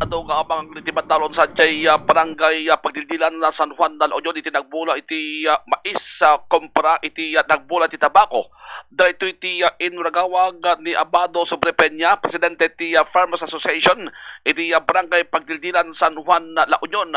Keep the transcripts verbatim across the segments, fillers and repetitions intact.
Adu nga amang iti bandalon sa jay, ah, barangay, ah, Pagdildilan na San Juan na La Union iti nagbula iti, ah, mais, ah, kompra iti, ah, nagbula iti tabako. Daytoy ti, ah, inuragawag ni Abado Sobrepeña, presidente ti, ah, Farmers Association iti, ah, barangay Pagdildilan San Juan na La Union.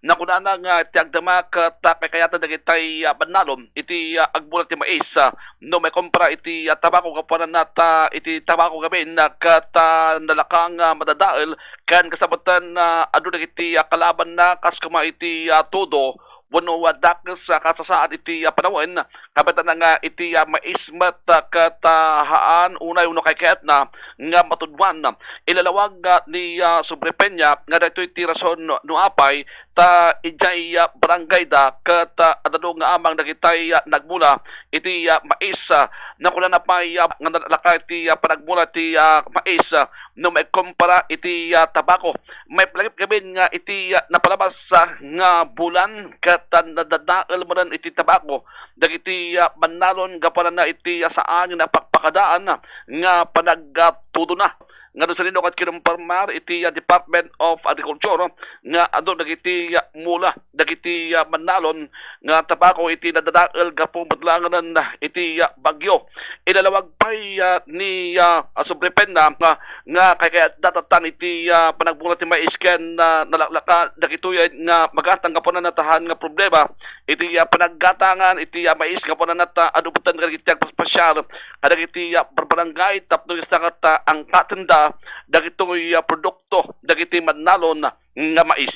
Nakunana nga ti agdama ket, ah, kaykayatan dagitay, ah, bandalon iti, ah, agbula ti mais, ah, no maikompra iti, ah, tabako gapuananna ta iti tabako gamin, ah, ket, ah, nalaka nga madadael ken kasabutan, ah, adu dagiti, ah, kalabanna kas koma iti, ah, tudo wenno, ah, dakes, ah, kasasaad iti, ah, panawen. Kabiitna nga iti, ah, mais met, ah, ket, ah, haan unay wenno kaykayatna nga matudwan. Ilalawag, ah, ni, ah, Sobrepeña nga daytoy ti rason no apay ta idiay, ah, barangayda ket, ah, adda nga amang dagitay, ah, nagmula iti, ah, mais, ah, nakunana pay, ah, nga nalaka iti, ah, panagmula ti, ah, mais, ah, no maikompara iti, ah, tabako. Maipanagip gamin nga iti, ah, napalabas, ah, nga bulan ket, ah, nadadael manen iti tabako dagiti, ah, bannalon gapuananna iti, ah, saan nga napakpakadaan nga panagtudona. Nga no sadino ket kinumparmar iti, ah, Department of Agriculture nga adu dagiti, ah, mula dagiti, ah, bannalon nga tabako iti nadadael gapu met laengen iti, ah, bagyo. Ilalawag pay, ah, ni, ah, Sobrepeña nga, nga kaykayatda tattan iti, ah, panagmula ti mais ken, ah, nalaklaka dagitoy nga magatang gapuananna ta haan nga problema iti, ah, panaggatangan iti, ah, mais gapuananna ta adu metten kadagiti agpaspasiar kadagiti, ah, barbarangay tapno kasta ket, ah, angkatenda dagitoy, ah, produkto dagiti mannalon nga mais.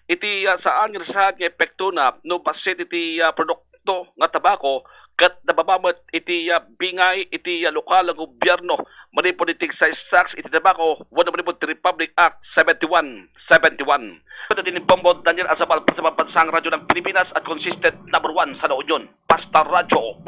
Iti, ah, saan nga nasayaat nga epektona no bassit iti, ah, produkto nga tabako ket nababa met iti, ah, bingay iti, ah, lokal nga gobyerno manipud iti excise tax iti tabako wenno manipud ti Republic Act seventy-one seventy-one. Ito din Bombo Daniel Azabal, Pasaman Bansang Radyo ng Pilipinas at Consistent Number One sa La Union, Basta Radyo.